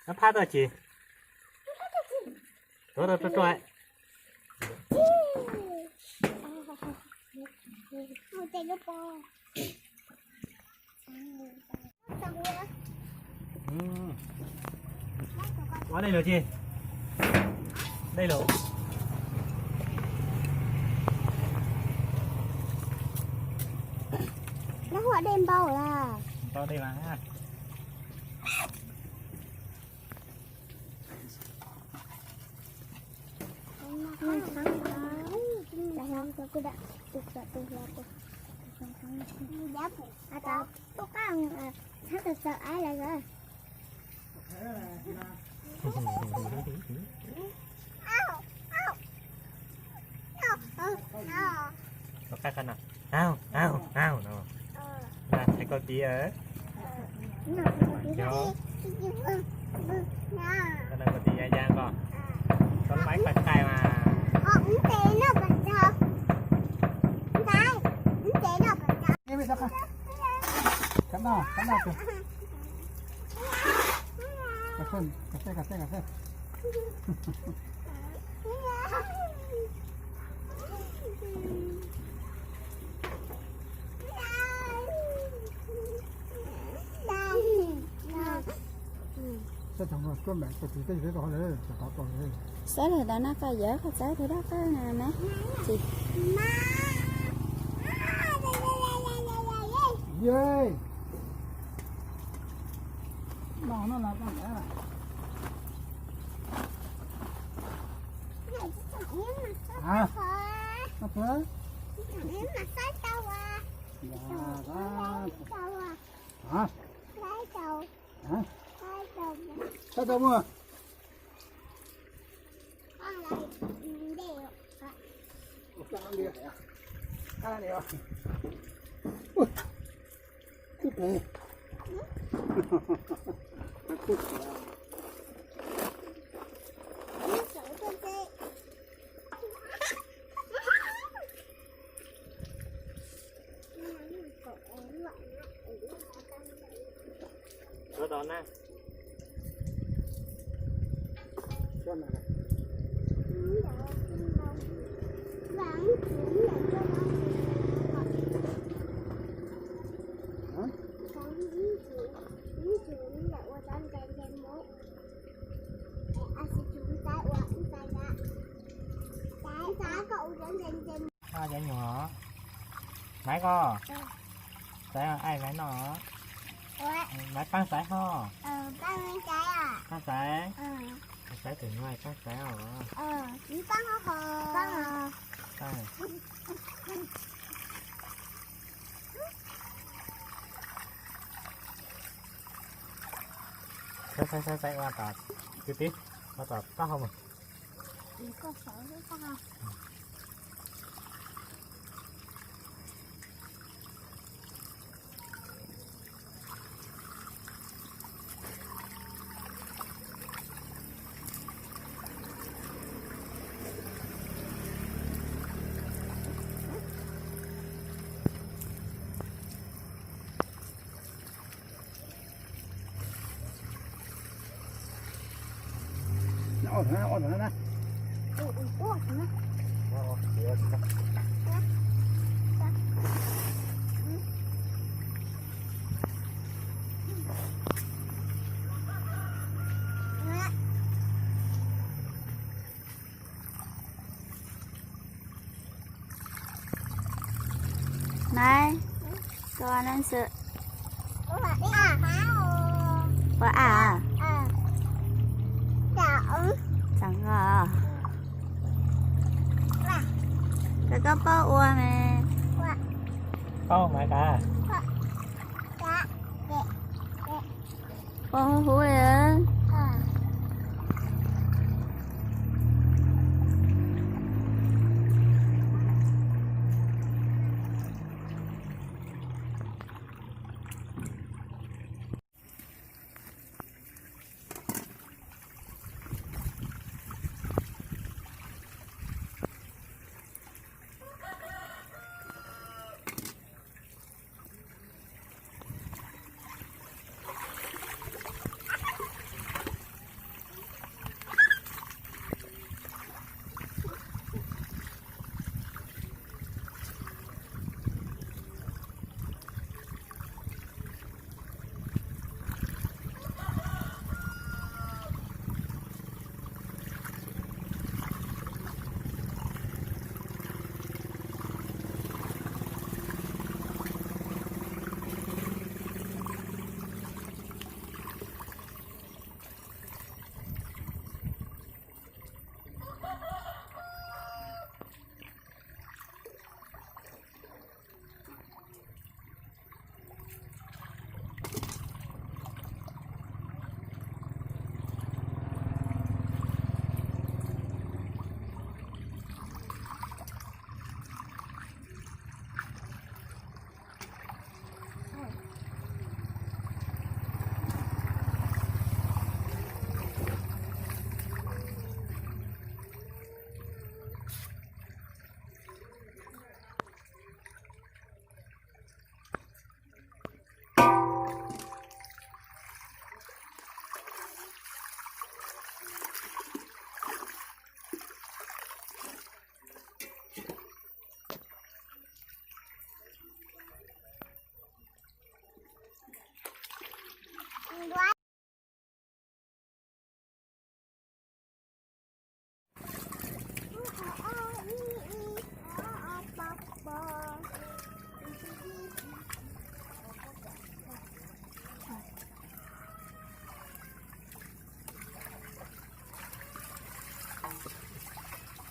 Nab phab tuaj tsis? Tuav rau tuaj tuaj. Ua dej lus tsis? Dej lus. Nab ua dej npau lawm. Npau dej mas. Rov qab qab no. Au, au, au no. Thaiv koj tiv. Yog. Koj no koj tiv ya ya koj. Koj lub maib qais qais mas. Cà phê, cà phê, cà phê, cà phê. Saib tau noj qab yawv qhov txawb tau daj qab na me. Tsis. Ye. No no no no. Hả? Hả? Hả? Hả? Hả? Hả? Kub pem. Kub pem. Sawv daws na. Cov nyuam, Maiv koj, Xaiv, ai Maiv noj, Maiv paab Xaiv ho. Paab Xaiv, Xaiv tus nyuam paab Xaiv os. Xaiv, Xaiv, Xaiv ua tom, kwv tij, ua tom taub hau mus. Maiv, koj ua neej xwb. Ua a. Txav koj. Koj, koj paub ua me. Paub mas kav. Ua huv huv li.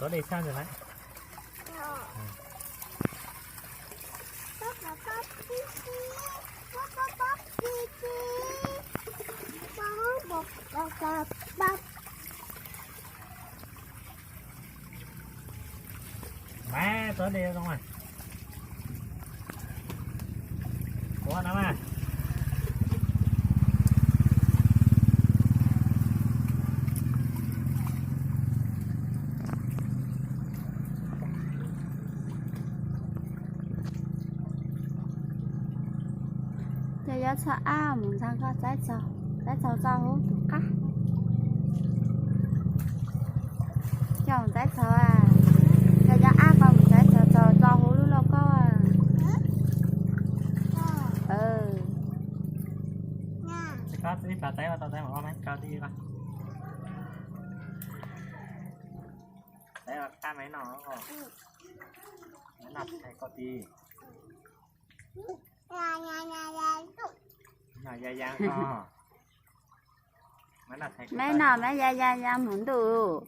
Tuav dej tshaj ntawd na. Mas tuav dej zoo mas. Ua no mas. Cov yuav txog ab mus ntxeev koj txaib txaug, txaib txaug txo huv tus qab. Coj mus txaib txaug, cov yuav ab koj mus txaib txaug txo huv lub lauj kaub. Koj txaib txaug txaib txaug txaib mus ua mab koj tij. Txaib qab mab no, mab no txaib koj tij. Noj ya ya no. Mab no mab ya ya ya mus ntuj.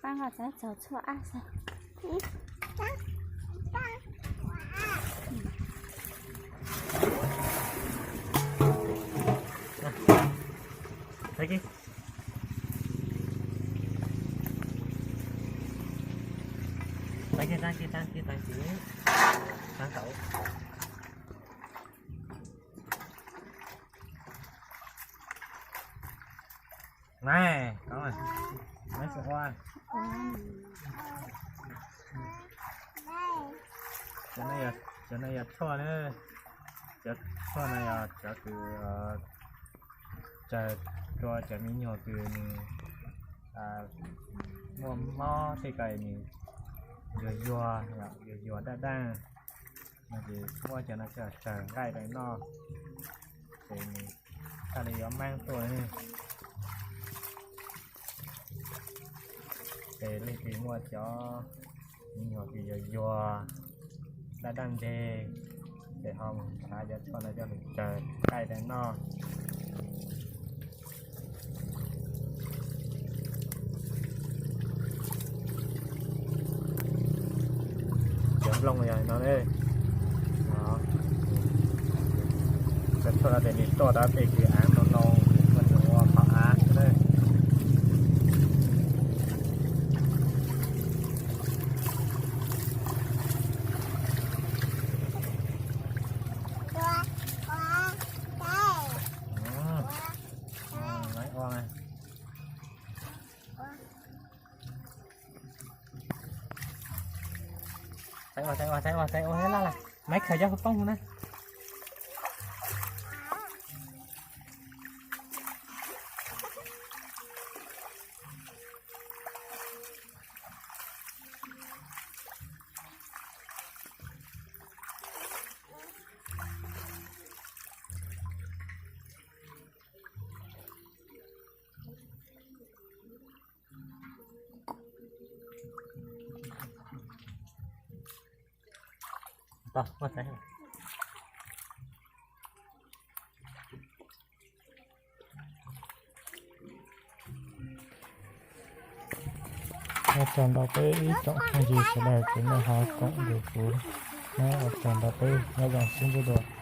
Pab nkoj txaib txaug txhua ab xwb. Nai, kov, nai, cov no yog tshuaj na, cov tshuaj no yog cov kws tsaws rua cov me nyuam kws nws muaj mob tej ko nws yuag yuag, yuag yuag daj daj, no ces muab cov no coj tsaws nqaij rau noj, ces nws thiaj li yuav meeb tuaj. Ces leej twg muaj cov me nyuam kws yuag yuag, daj daj ntseg, ces ho mus nrhav cov tshuaj no coj mus tsaws nqaij rau noj. Cov nplooj yog no, cov tshuaj no ces nws tuaj dab pem kws av no no, muaj tus ua qhov av xwb na. Txaij ua, txaij ua, txaij ua, txaij ua, laj laj, maiv khaws cov hauv poob na. Ua tsaug ntau peb ib tsoom phooj ywg sawv daws kws nej ho koom nrog kuv. Ua tsaug ntau peb, nyob zoo sib ntsib dua.